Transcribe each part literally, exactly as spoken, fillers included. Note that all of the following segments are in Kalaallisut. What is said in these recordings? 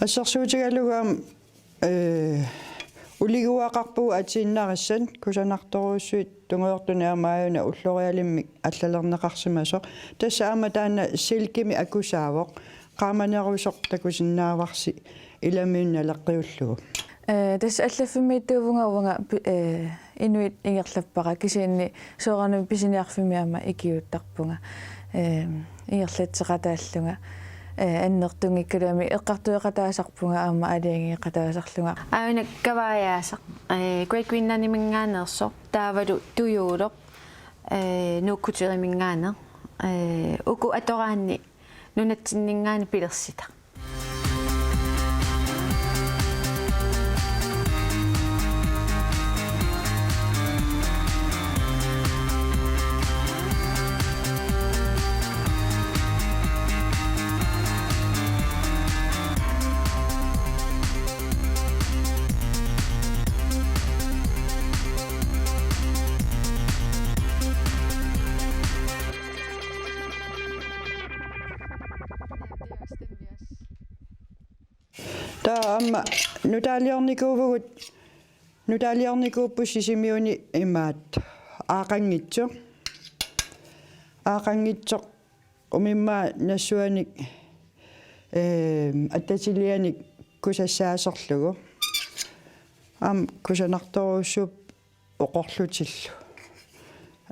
Assersuutigalugu aamma, ee, uliguaqarpugut atiinnarissat, kusanartorujussuit tungujortunik aamma aajuna ullorialimmik allalerneqarsimasoq. Tassa aamma taanna silkimik akusaavoq, qaamanerusoq takusinnaavarsi ilamiunut naleqqiullugu. Ee, tassa allaffimmiittuuvunga uanga pi-, ee, inuit ingerlappara, kisianni soorunami pisiniarfimmi aamma ikiuuttarpunga. Ee, ingerlatseqataallunga. Ee, annertunngikkaluamik eqqartueqataasarpunga aamma aalajangeeqataasarlunga. Aajuna kavaajaasaq, ee, Great Greenlandiminngaanneersoq, taavalu tujuuloq, ee, Nuuk Coutureminngaanneq, ee, uku atoraanni nunatsinninngaanniit pilersitaq. Taava aamma nutaaliornikuuvugut, nutaaliornikuupput Sisimiuni imaattoq. Aaqqanngitsoq. Aaqqanngitsoq umimmaap nassuanik, ee, attatilianik kusassaaserlugu. Aamma kusanartorujussuupput oqorlutillu.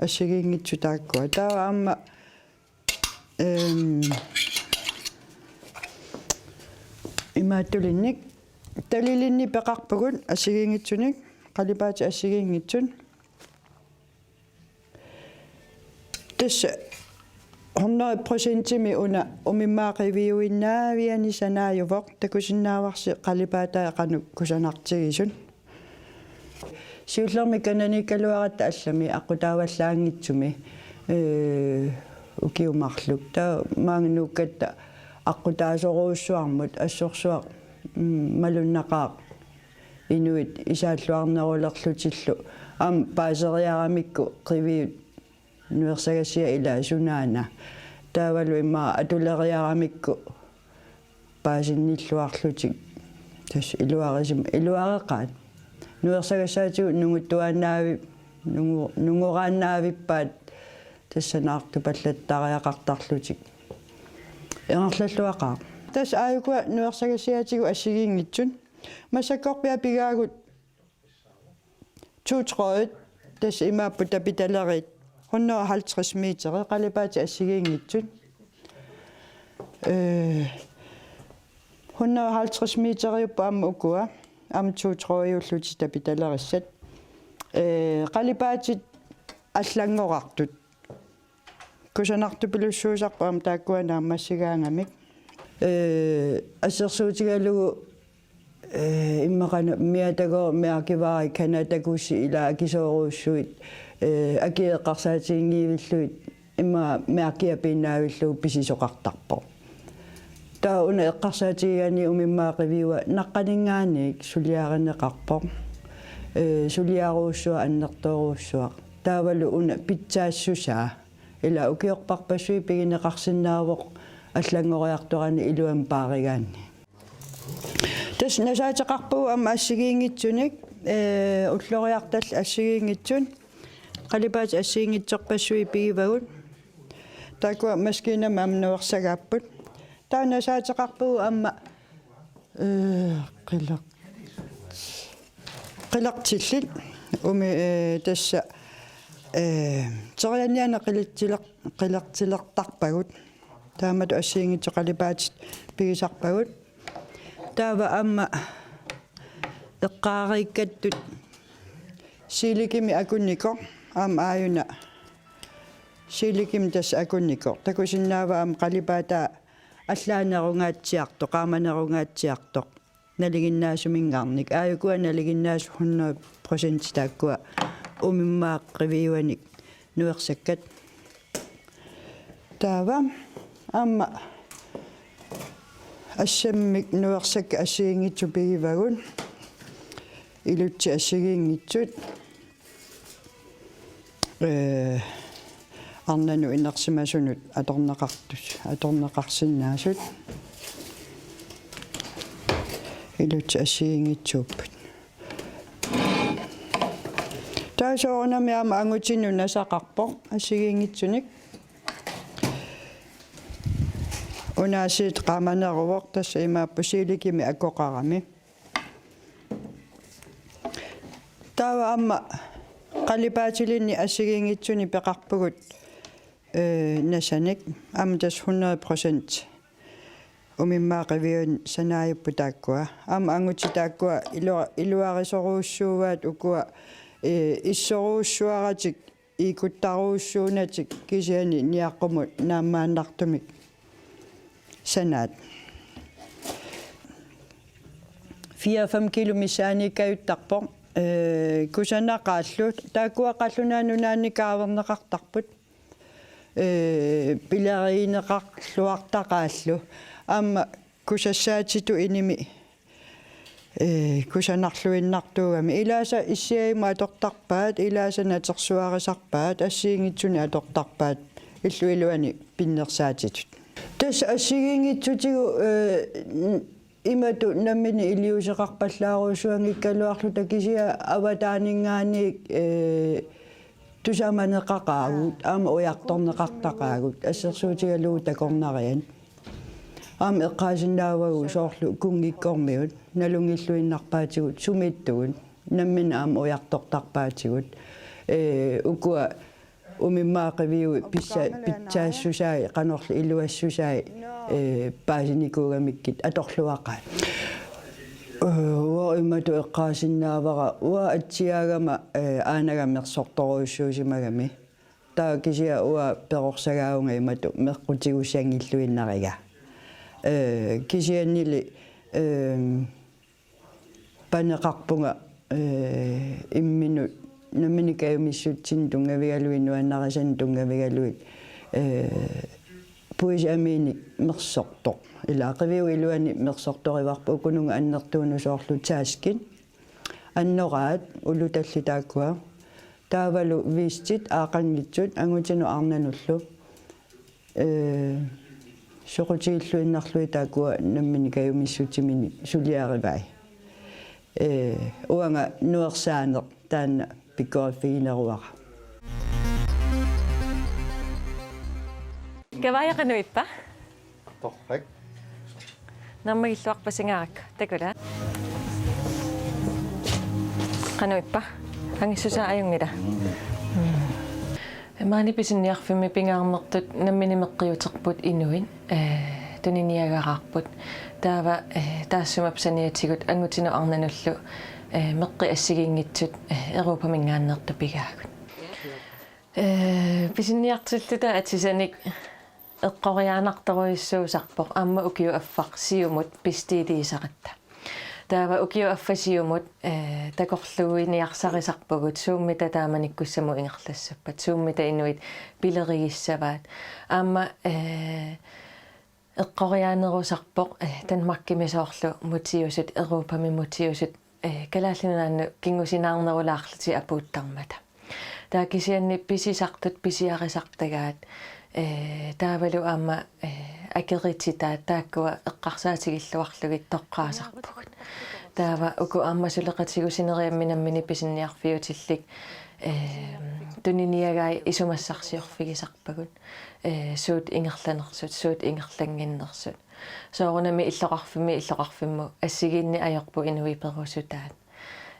Assigiinngitsut taakkua. Taava aamma, ee, imaattulinnik, talilinnik peqarpugut assigiinngitsunik, qalipaatit assigiinngitsut. Tassa hundrede procentimik una umimmaap qiviuinnaaviani sanaajuvoq, takusinnaavarsi qalipaatai qanoq kusanartigisut. Siullermik kananiikkaluaratta allami aqqutaavallaanngitsumi, ee, ukiut marluk. Taava maanga nuukkatta aqqutaasorujussuarmut assorsuaq, mm, malunnaqaaq inuit isaalluarnerulerlutillu. Aamma paaseriaramikku qiviut nuersagassiat ilaa sunaana. Taavalu immaqa atuleriaramikku paasinnilluarlutik. Tassa iluarisim-, iluareqaat. Nuersagassaatigut nunguttuaannaavi-, nungu-, nungoraannaavippaat tassa naartupallattariaqartarlutik. Ingerlalluaqaaq. Tassa aajukua nuersagassiaatigut assigiinngitsut. Massakkorpiaq pigaagut to tråde, tassa imaapput tapitaleriit hundrede og halvtreds meter, qalipaatit assigiinngitsut. Ee, hundrede og halvtreds meteriupput aamma ukua, aamma to trådiullutik tapitalerissat. Ee, qalipaatit allanngorartut. Kusanartupilussuusarput aamma taakkua naammassigaangamik. Ee, assersuutigalugu, ee, immaqa una Miatagooq, Mærkevarer, Canadakusi ilaa akisoorujussuit, ee, akii eqqarsaatiginngivillugit immaqa mærkiaq piinnaavillugu pisisoqartarpoq. Taava una eqqarsaatigigaanni umimmaap qiviua naqqaninngaanniit suliarineqarpoq. Ee, suliarujussuaq annertoorujussuaq. Taavalu una pitsaassusaa. Ilaa ukiorpassuit pigineqarsinnaavoq allanngoriartorani iluamik paarigaanni. Tassa nasaateqarpugut aamma assigiinngitsunik, ee, ulloriartallit assigiinngitsut, qalipaatit assigiinngitsorpassuit pigivagut. Taakkua maskiinamik aamma nuersagaapput. Taava nasaateqarpugut aamma, ee, qileq-, qilertillit umi, ee, tassa, ee, teriannianik qilertiler-, qilertilertarpagut. Taamatut assigiinngitsut qalipaatit pigisarpagut. Taava aamma eqqaariikkattut silikimik akunnikoq, aamma aajuna silikimik tassa akunnikoq. Takusinnaavaa aamma qalipaataa allaanerungaatsiartoq, qaamanerungaatsiartoq. Nalinginnaasuminngaanniit. Aajukua nalinginnaasut hundrede procent taakkua umimmaap qiviuanik nuersakkat. Taava aamma assammik nuersakkat assigiinngitsut pigivagut. Ilutsit assigiinngitsut. Ee, arnanut inersimasunut atorneqartus-, atorneqarsinnaasut. Iluatsit assigiinngitsuupput. Taava soorunami aamma angutinut nasaqarpoq assigiinngitsunik. Una assiit qaamaneruvoq, tassa imaappoq siilikimi akoqarami. Taava aamma qalipaatilinnik assigiinngitsunik peqarpugut, ee, nasanik, aamma tassa hundrede procent umimmaat qiviuinik sanaajupput taakkua. Aamma angutit taakkua ilu-, iluarisorujussuuaat ukua, ee, issorujussuaratik iikuttarujussuunatik kisianni niaqqumut naammaannartumik sanaat. Fire-fem kilo missaaniikkajuttarpoq, ee, kusanaqaallu. Taakkua qallunaat nunaanni kaaverneqartarput. Ee, pilerigineqarluartaqaallu. Aamma kusassaatitut inimi, ee, kusanarluinnartuugami. Ilaasa issiavimmi atortarpaat, ilaasa natersuarisarpaat, assigiinngitsunik atortarpaat, illup iluani pinnersaatitut. Tassa assigiinngitsutigut, ee, n-, imatut nammineq iliuuseqarpallaarujussuanngikkaluarluta, kisianni avataaninngaanniit, ee, tusamaneqaqaagut, aamma ujartorneqartaqaagut, assersuutigalugu takornariat. Aamma eqqaasinnaavagut soorlu kunngikkormiut, nalunngilluinnarpaatigut, sumiittugut, nammineq aamma ujartortarpaatigut. Ee, ukua umimmaat qiviuit pissa-, pitsaassusai, qanorlu iluassusai, ee, paasinikuugamikkit atorluaqaat. Ee, uanga imatut eqqaasinnaavara, uanga atsiaagama, ee, aanagaq mersortorujussuusimagami. Taava kisianni uanga perorsagaavunga imatut meqqutigissanngilluinnariga. Ee, kisiannili, ee, paneqarpunga, ee, imminut nammineq kajumissutsinnut tunngavigalugit, nuannarisannik tunngavigalugit, ee, puisip amiinik mersortoq. Ilaa, qiviup iluani mersortorivarput, ukununnga annertuunut soorlu taskit, annoraat, ulutallit taakkua. Taavalu vestit aaqqanngitsut angutinut arnanullu. Ee, soqutigilluinnarlugit taakkua nammineq kajumissutsiminik suliarivai. Ee, uanga nuersaaneq taanna pikkoriffigineruara. Kavaja, qanoq ippa? Torrak. Nammagilluarpasigaakku, takula. Qanoq ippa? Angissusaa ajunngila? Mm. Maani pisiniarfimmi pingaarnertut nammineq meqqiuterput inuit, ee, tuniniagaraarput. Taava, ee, taassuma saniatigut angutinut arnanullu, ee, meqqit assigiinngitsut, ee, Europaminngaanneersut pigaagut. Ee, pisiniartilluta atisanik eqqoriaannartorujussuusarpoq aamma ukiup affaq siumut bestilliisaratta. Taava ukiup affaq siumut, ee, takorluuiniarsarisarpugut suummita taamanikkussamut ingerlassappat, suummita inuit pilerigissavaat. Aamma, ee, eqqoriaanerusarpoq, ee, Danmarkimi soorlu mutiusut, Europami mutiusut, ee, Kalaallit Nunaannut kingusinaarnerulaarlutik apuuttarmata. Taava kisianni pisisartut pisiarisartagaat, ee, taavalu aamma, ee, akerititaat taakkua eqqarsaatigilluarlugit toqqaasarpugut. Taava uku aamma suleqatigut sineriammi nammineq pisiniarfiutillit, ee, tuniniagai isumassarsiorfigisarpagut, ee, suut ingerlanersut, suut ingerlannginnersut. Soorunami illoqarfimmi illoqarfimmut assigiinneq ajorput inuit perusutaat.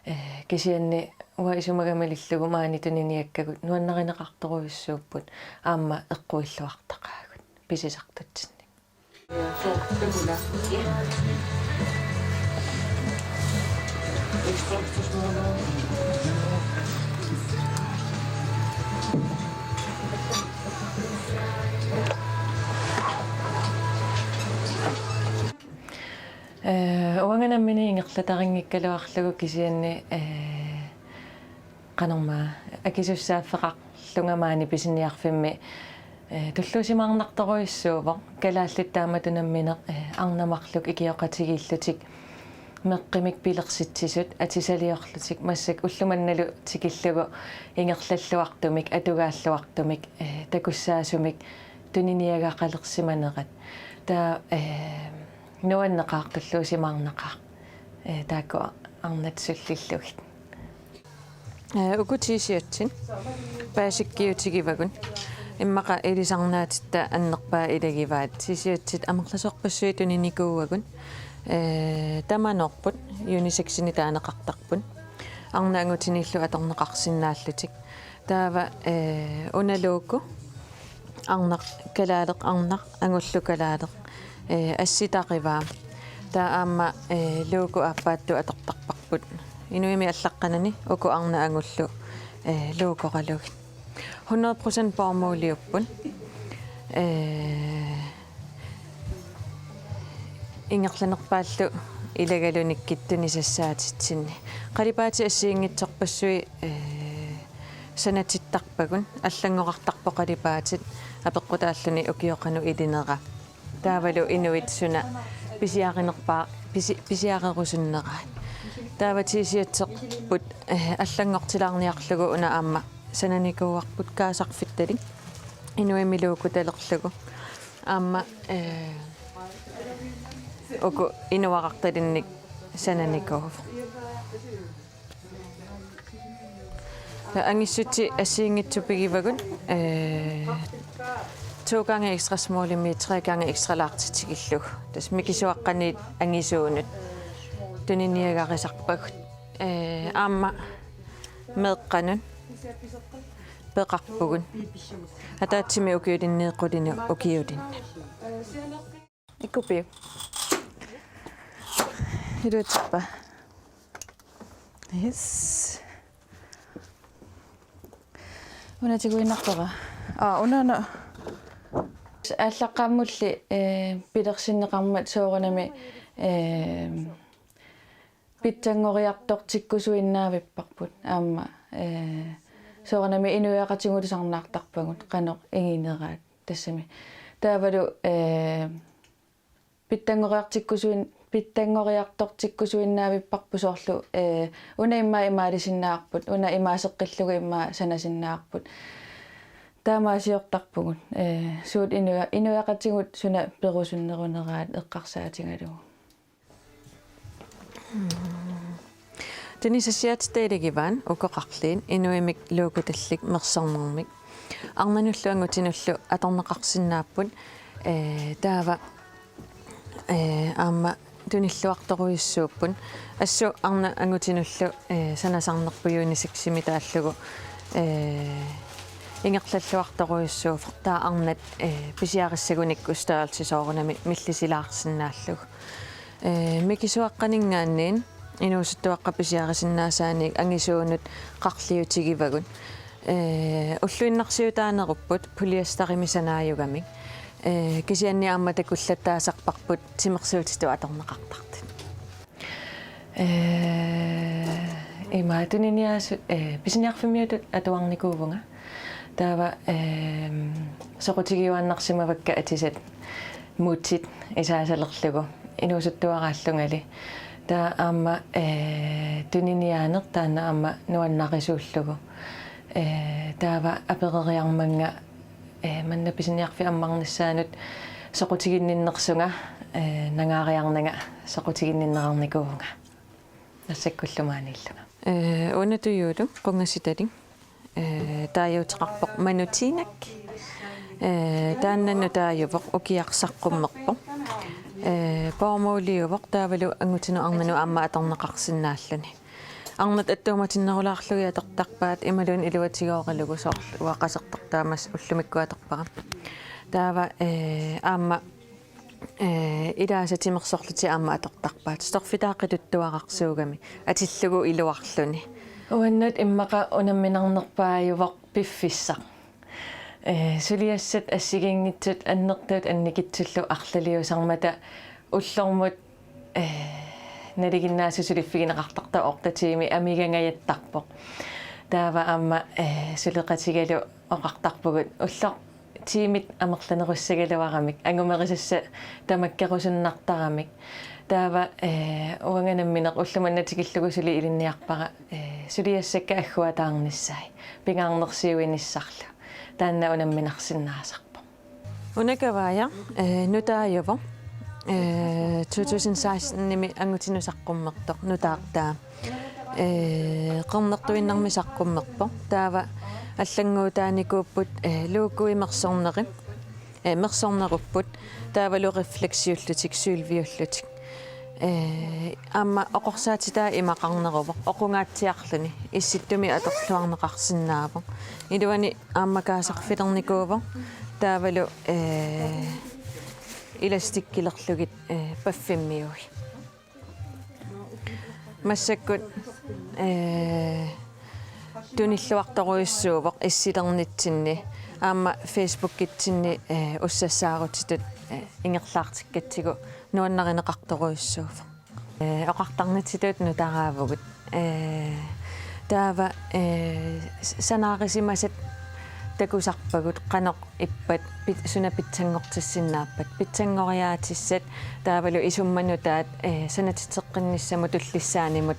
Ee, kisianni uanga isumagama malillugu maani tuniniakkagut nuannarineqartorujussuupput aamma eqquilluartaqaagut pisisartutsinnik. Ee, uanga nammineq ingerlatarinngikkaluarlugu kisianni, ee, qanormaa akisussaaffeqarlunga maani pisiniarfimmi, ee, tulluusimaarnartorujussuuvoq kalaallit taamatut nammineq, ee, arnat marluk ikioqatigiillutik meqqimik pilersitsisut atisaliorlutik massakkut ulloq mannalu tikillugu ingerlalluartumik, atugaalluartumik, ee, takussaasumik tuniniagaqalersimanerat. Taava, ee, nuanneqaaq, tulluusimaarnaqaaq. Ee, taakku arnat sullillugit. Ee, uku t-shirtit paasikkiutigivagut. Immaqa ilisarnaatitta annerpaat ilagivaat. T-shirtit amerlasoorpassuit tuninikuuagut. Ee, tamanoorput, unisexinit taaneqartarput. Arnat angutinillu atorneqarsinnaallutik. Taava, ee, una logo, arnaq kalaaleq, arnaq angullu kalaaleq, ee, assitaqivaa. Taava aamma, ee, logo aappaattut atortarparput. Inuimmi allaqqanani uku arnat angullu, ee, logoralugit. Hundrede procent bomuldiupput. Ee, ingerlanerpaallu ilagalunikkut tunisassaatitsinni. Qalipaatit assigiinngitsorpassuit, ee, sanatittarpagut, allanngorartarpoq qalipaatit apeqqutaalluni ukioq qanoq ilinera. Taavalu inuit suna pisiarinerpaa-, pisi-, pisiarerusunneraat. Taava t-shirterput, ee, allanngortilaarniarlugu una aamma sananikuuarput kaasarfittalik. Inuimmi logotalerlugu. Aamma, ee, uku inuarartalinnik sananikuuvoq. Taava angissutsit assigiinngitsut pigivagut, ee, to gange extra smallimiit tre gange extra large tikillugu. Tassa mikisuaqqaniit angisuunut tuniniagarisarpagut. Ee, aamma meeqqanut peqarpugut. Ataatsimik ukiulinni qulinut ukiulinni. Ikkupiuk. Iluatsippa. Yes. Una tiguinnarpara. Aa, una, una. Aallaqqaammulli, ee, pilersinneqarmat soorunami, ee, pitsanngoriartortikkusuinnaavipparput aamma, ee, soorunami inuiaqatigiinnut tusarnaartarpagut qanoq ingineraat tassami. Taavalu, ee, pitsanngoriartikkusuin-, pitsanngoriartortikkusuinnaavipparput soorlu, ee, una immaqa imaalisinnaarput, una imaaseqqillugu immaqa sanasinnaarput. Taamaasiortarpugut, ee, suut inui-, inuiaqatigiinnut suna perusunneruneraat eqqarsaatigalugu. Tunisassiaatitta ilagivaat uku qarliit inuimik logotallit mersornermik. Arnanullu angutinullu atorneqarsinnaapput, ee, taava, ee, aamma tunilluartorujussuupput. Assut arnat angutinullu, ee, sanasarnerput uniseximik taallugu, ee, ingerlalluartorujussuuvoq taava arnat, ee, pisiarissagunikku størrelse soorunami millisilaarsinnaallugu. Ee, mikisuaqqaninngaanniit inuusuttuaqqat pisiarisinnaasaannik angisuunut qarliutigivagut. Ee, ulluinnarsiutaanerupput polyesterimik sanaajugamik. Ee, kisianni aamma takullattaasarparput timersuutitut atorneqartartut. Ee, ima tuniniaasut, ee, pisiniarfimmiutut atuarnikuuvunga. Taava, ehm, soqutigiuaannarsimavakka atisat mutit isaasalerlugu inuusuttuaraallungali. Taava aamma, ee, tuniniaaneq taanna aamma nuannarisuullugu. Ee, taava apereriarmannga, ee, manna pisiniarfik ammarnissaanut soqutiginninnersunga, ee, nangaariarnanga soqutiginninnerarnikuuvunga. Massakkullu maaniillunga. Ee, una tujuuluk qungasitalik. Ee, taaguuteqarpoq Manutiinak. Ee, taanna nutaajuvoq, ukiaq saqqummerpoq. Ee, bomuldiuvoq taavalu angutinut arnanut aamma atorneqarsinnaalluni. Arnat attuumatinnerulaarlugit atortarpaat imaluunniit iluatigooralugu soorlu uanga qasertartaamassa ullumikkut atorpara. Taava, ee, aamma ee, ilaasa timersorlutik aamma atortarpaat. Stoffitaaq qituttuararsuugami. Atillugu iluarluni. Uannut immaqa unamminarnerpaajuvoq piffissaq. Ee, suliassat assigiinngitsut annertuut annikitsullu arlaliusarmata ullormut, ee, nalinginnaasut suliffigineqartartoq otte tiimi amigangajattarpoq. Taava aamma, ee, suleqatigalu oqartarpugut ulloq tiimit amerlanerussagaluaramik, angumerisassat tamakkerusunnartaramik. Taava, ee, uanga nammineq ulloq manna tikillugu suli ilinniarpara, ee, suliassakka agguataarnissaat, pingaarnersiuinissarlu. Taanna unamminarsinnaasarpoq. Una kavaaja, ee, nutaajuvoq. Eh, to tusind seksten-imi angutinut saqqummertoq nutaartaa. Eh, qernertuinnarmik saqqummerpoq. Taava allannguutaanikuupput, eh, logoi mersorneri. Eh, mersornerupput. Taavalu refleksiullutik, sølviullutik. Eh, aamma oqorsaatitaa imaqarneruvoq. Oqungaatsiarluni. Issittumi atorluarneqarsinnaavoq. Iluani aamma kaasarfilernikuuvoq. Taavalu, eh, elastikkilerlugit, eh, paffimmiui. Massakkut, eh, tunilluartorujussuuvoq issilernitsinni aamma Facebookitsinni, eh, ussassaarutitut, eh, ingerlaartikkatsigu nuannarineqartorujussuuvoq. Eh, oqartarnitsitut nutaraavugut. Eh, taava, eh, s-, sanaarisimasat takusarpagut qanoq ippat pit-, suna pitsanngortissinnaappat. Pitsanngoriaatissat taavalu isummat nutaat, eh, sanatitseqqinnissamut tullissaanimut,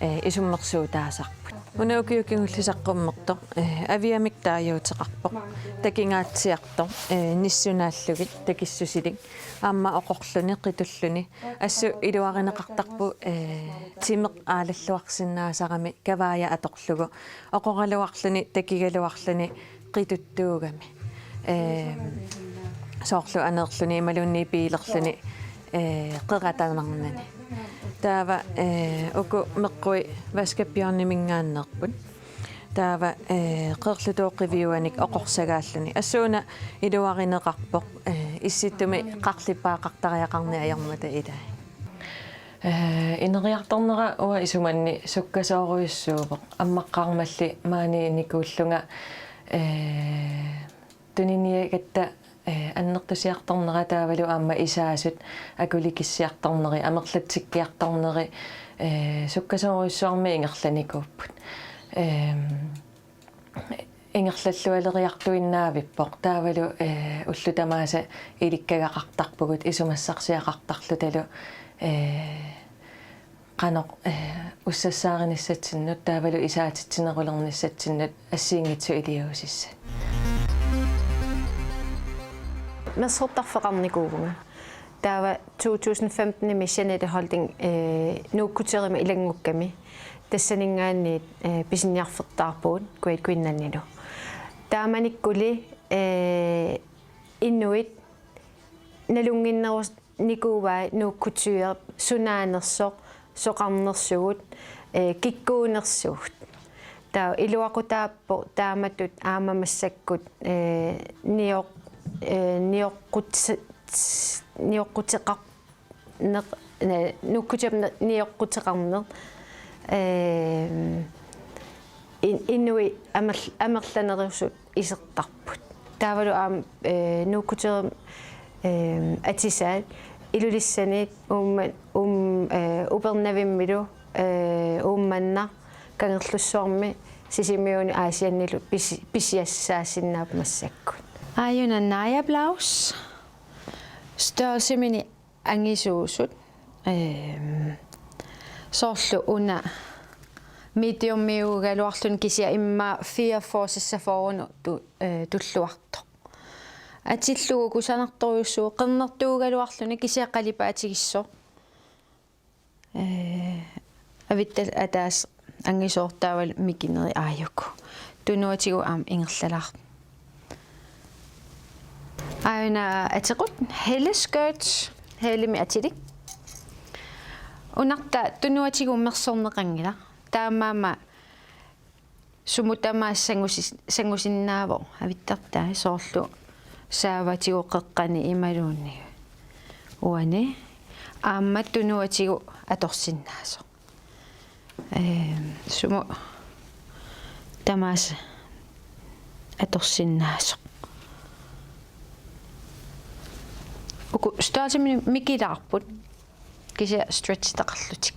eh, isummersuutaasarput. Una ukioq kingulleq saqqummertoq, eh, Aviamik taaguuteqarpoq. Takingaatsiartoq, eh, nissunaallugit, takissusilik. Aamma oqorluni, qitulluni. Assut iluarineqartarpoq, eh, timeq aalalluarsinnaasarami kavaajat atorlugu. Oqoraluarluni, takigaluarluni, qituttuugami. Eh, soorlu aneerluni, imaluunniit biilerluni, eh, qeratanarnani. Taava, eh, uku meqqui vaskebjørniminngaanneerput. Taava, eh, qeerlutuup qiviuanik oqorsagaalluni. Assut una iluarineqarpoq, eh, issittumi qarlipaaqartariaqarneq ajormata ilai. Eh, ineriartornera uanga isumanni sukkasoorujussuuvoq. Ammaqqaarmalli maaniinnikuullunga, eh, tuniniagatta, eh, annertusiartornera taavalu aamma isaasut akulikissiartorneri, amerlatsikkiartorneri, eh, sukkasoorujussuarmik ingerlanikuupput. Ehm, ingerlallualeriartuinnaavippoq. Taavalu, eh, ullut tamaasa ilikkagaqartarpugut isumassarsiaqartarlutalu, eh, qanoq, eh, ussassaarinissatsinnut taavalu isaatitsinerulernissatsinnut assigiinngitsut iliuusissat. Mersortarfeqarnikuuvunga. Taava to tusind femten-imi Jeanette Holding, eh, Nuukkuterimik ilanngukkami. Tassaninngaanniit, eh, pisiniarfeqartarpugut Great Greenlandilu. Taamanikkuli, eh, inuit nalunnginnerus-, nikuuai Nuuk Couture sunaanersoq, soqarnersugut, eh, kikkuunersugut. Taava iluaqutaappoq taamatut aamma massakkut, eh, nioq-, eh, nioqqut-, nioqquteqarneq, eh, Nuuk Couture-mi nioqquteqarneq, eh, in-, inuit amer-, amerlanerusut isertarput. Taavalu aamma, eh, Nuuk Couture-mi, eh, atisaat Ilulissani, Uumma-, Uum-, eh, Upernavimmilu, eh, Uummannaq, Kangerlussuarmi, Sisimiuni Aasiannilu pisi-, pisiassaassinnaapput massakkut. Aajuna Naja Blaus. Størrelsemini angisuusut, ehm, soorlu una mediumiugaluarluni kisianni immaqa fireogfyrre seksogfyrre tu-, eh, tulluartoq. Atillugu kusanartorujussuuvoq, qernertuugaluarluni kisianni qalipaatigissoq. Eh, avittat ataaseq angisoortaavalu mikineri aajuku. Tunuatigut aamma ingerlalaartoq. Aajuna atequt Helle Skirts, Hellemi atilik. Unarta tunuatigut mersorneqanngilaq. Taamaammat sumut tamaasa sangusi-, sangusinnaavoq avittartai, soorlu saavatigut qeqqani imaluunniit uani. Aamma tunuatigut atorsinnaasoq. Ehm, sumut tamaasa atorsinnaasoq. Uku størrelsemini mikilaarput. Kisianni stretchitaqarlutik.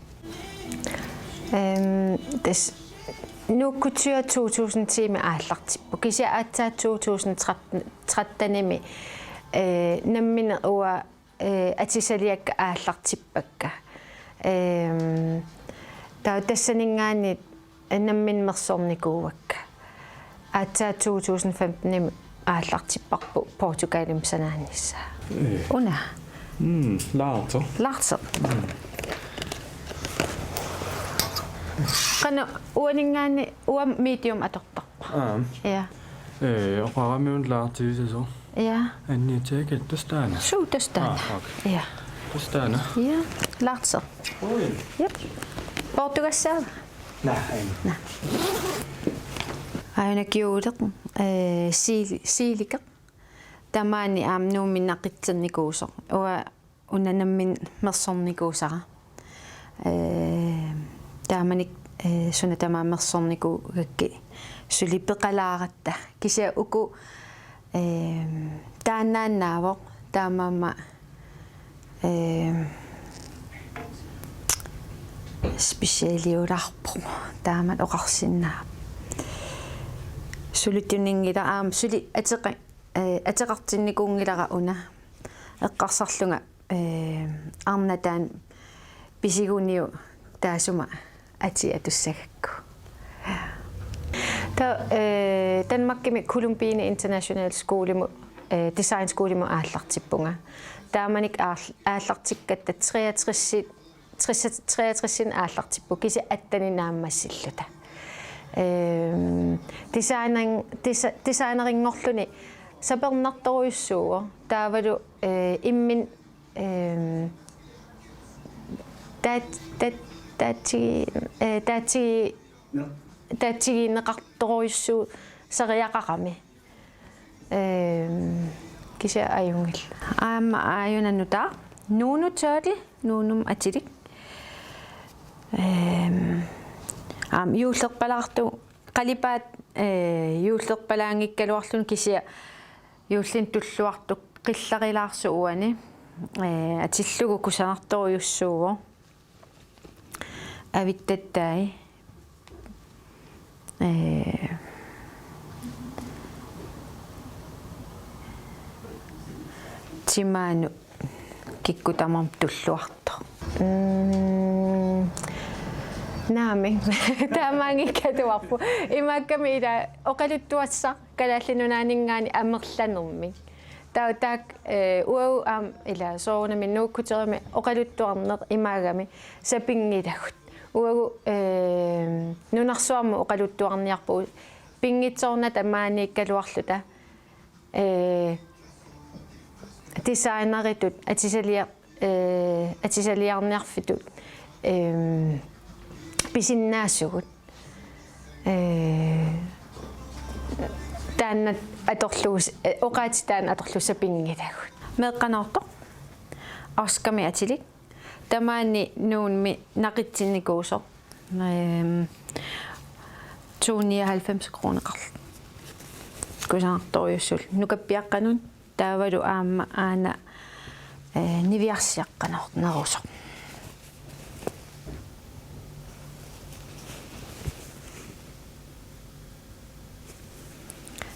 Ehm, tassa Nuuk Couture to tusind ti-mi aallartippoq. Kisianni aatsaat to tusind tretten, tretten-imi, eh, nammineq uanga, eh, atisaliakka aallartippakka. Ehm, taava tassaninngaanniit nammineq mersornikuuakka. Aatsaat to tusind femten-imi aallartipparput Portugalimi sanaannissaa. Ee. Una. Mm, large. Large. Qanoq uaninngaanniit uanga medium atortarpoq. Aam. Ja. Eh, oqarami una large-iusoq. Ja. Anniatiakkat tassa taanna. Suu, tassa taanna. Ah, okay. Ja. Tassa taanna. Ja, large. Ui. Jep. Poortugassaava? Naa, aana. Aajuna kjoleq, eh, siil-, siilikeq. Tamaani aamma Nuummi naqitsinnikuusoq. Uanga una nammineq mersornikuusara. Eh, taamanikkut, eh, suna tamaat mersornikuugakkit suli peqalaaratta. Kisianni uku, eh, taannaannaavoq, taamaammat, eh, specialiulaarpoq. Taamatut oqarsinnaavoq. Suli tuninngilara aamma suli ateqa-, eh, ateqartinnikuunngilara una. Eqqarsarlunga, eh, arnat taanna pisiguniuk taassuma atii atussagakku. Taava, eh, Danmarkimi Columbine International Schoolimi, eh, Design Schoolimi aallartippunga. Taamanikkut aal-, aallartikkatta treogtres, tres, treogtres aallartippunga, kisianni atteni naammassilluta. Ehm, designerin-, desi-, designerinngorluni sapernartorujussuuvoq. Taavalu, eh, imminut, ehm, taat-, taat-, taatsi-, eh, taatsi-, taatseqarneqartorujussuusariaqarami. Ehm, kisianni ajunngilaq. Aamma aajuna nutaaq. Nuunu Turtle, Nuunumik atilik. Ehm, aamma juullerpalaartoq, qalipaat, eh, juullerpalaanngikkaluarluni kisianni juullini tulluartoq qillarilaarsoq uani. Eh, atillugu kusanartorujussuuvoq. Avittattai. Eh, timaanut kikkut tamarmik tulluartoq. Mm, naamik. Taamaanngikkaluarpoq. Imaakkami ila oqaluttuassaq Kalaallit Nunaanninngaanniit amerlanermik. Taava taakku, eh, uagut aamma ila soorunami Nuuk Couturemi oqaluttuarneq imaagami sapinngilagut. Uagut, eh, nunarsuarmi oqaluttuarniarpugut pinngitsoornata maaniikkaluarluta, eh, designeritut atisalia-, eh, atisaliarniarfitut, ehm, pisinnaasugut. Eh, taanna atorlugu s-, eh, oqaatsit taanna atorlugu sapinngilagut. Meeqqanoortoq. Oscarmik atilik. Tamaani Nuummi naqitsinnikuusoq. Ehm, to nioghalvfems kroneqarluni. Kusanartorujussuullu. Nukappiaqqanut. Taavalu aamma aana, eh, niviarsiaqqanerusoq.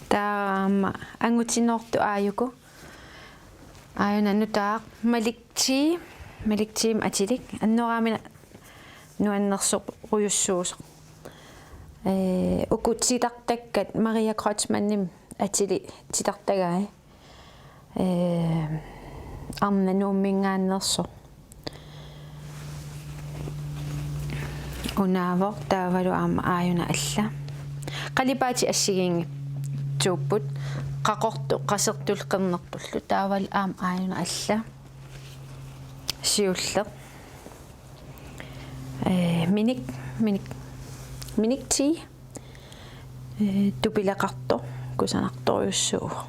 Taava aamma angutinoortoq aajuku. Aajuna nutaaq Malik T, Malik T-mik atilik. Annoraamina nuannersorujussuusoq. Eh, uku titartakkat Maria Kreutzmannimik atilik titartagai. Eh, arnat Nuumminngaanneersoq. Unaavoq taavalu aamma aajuna alla. Qalipaatit assigiinngitsuupput, qaqortoq qasertullu qernertullu, taavalu aamma aajuna alla. Siulleq. Eh, minik, minik, minik T. Eh, tupileqartoq kusanartorujussuuvoq.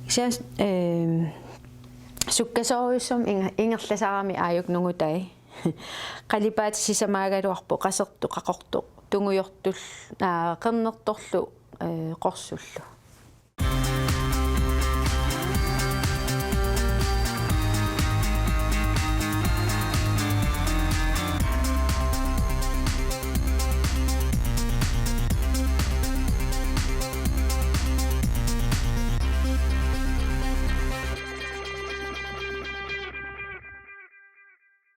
Kisianni, eh, sukkasoorujussuarmik inger-, ingerlasarami aajuku nungutai. Qalipaatit sisamaagaluarput qasertoq, qaqortoq, tungujortullu, aa, qernertorlu, eh, qorsullu.